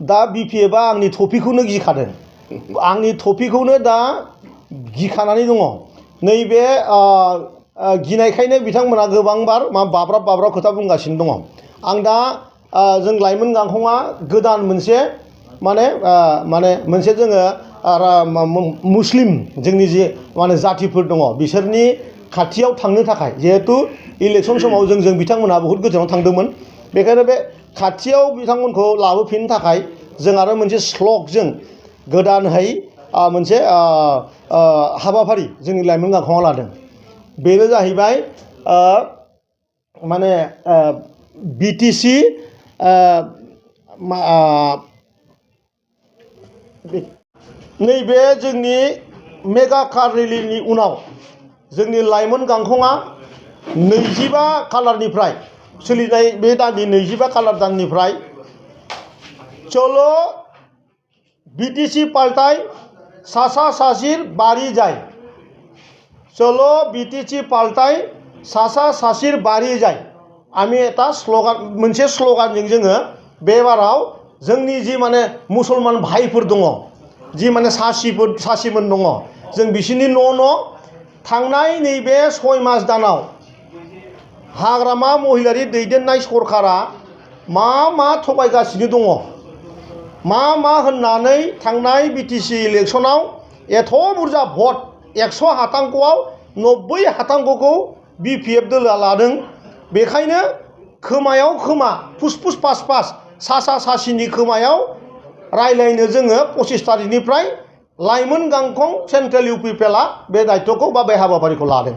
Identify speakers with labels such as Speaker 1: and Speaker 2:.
Speaker 1: दा BPFआ आंनि टपिकखौनो गिखादों आंनि टपिकखौनो दा गिखानानै दङ नैबे गिनायखायनो बिथांमोना गोबांबार बाब्राब बाब्राब खोथा बुंगासिनो दङ आं दा जों लाइमोन गांखंआ गोदान मोनसे माने मोनसे जोङो मुस्लिम जोंनि जे माने जातिफोर दङ बिसोरनि खाथियाव थांनो थाखाय जिहेतु इलेक्सन समाव जों बिथांमोनहा बहुत गोजानाव थांदोंमोन बेखायनो बे खाथियाव बिथांमोनखौ लाबोफिननो थाखाय जों आरो मोनसे स्लगजों गोदानहै मोनसे हाबाफारि जोंनि लाइमोन गांखंआ लादों बेनो जाहैबाय माने BTC नैबे जोंनि मेगा कार रेलिनि उनाव जोंनि लाइमोन गांखंआ 25 खालारनिफ्राय सोलिनाय बे दाननि 25 खालार दाननिफ्राय चलो BTC पाल्टाय सासा सासिर बारि जाय चलो BTC पाल्टाय सासा सासिर बारि जाय आमी एटा स्लगान मोनसे स्लगानजों जोङो बे बाराव जोंनि जि माने मुसलमान भाइफोर दङ जि माने सासिमोन दङ जों बिसिनि न' थांनाय नैबे 6 मास दानाव हाग्रामा महिलारि दैदेननाय सरकारा मा थगायगासिनो दङ मा होननानै थांनाय BTC इलेक्सनाव एथ' बुरजा भट 100 हातांक'आव 90 हातांक'खौ BPF दोलोआ लादों बेखायनो खोमायाव खोमा फुसफुस पास सासा सासिनि खोमायाव रायलायनो जोङो 25 तारिखनिफ्राय लाइमोन गांखं सेन्ट्रेल UPPLआ बे दायित्वखौ बा बे हाबाफारिखौ लादों।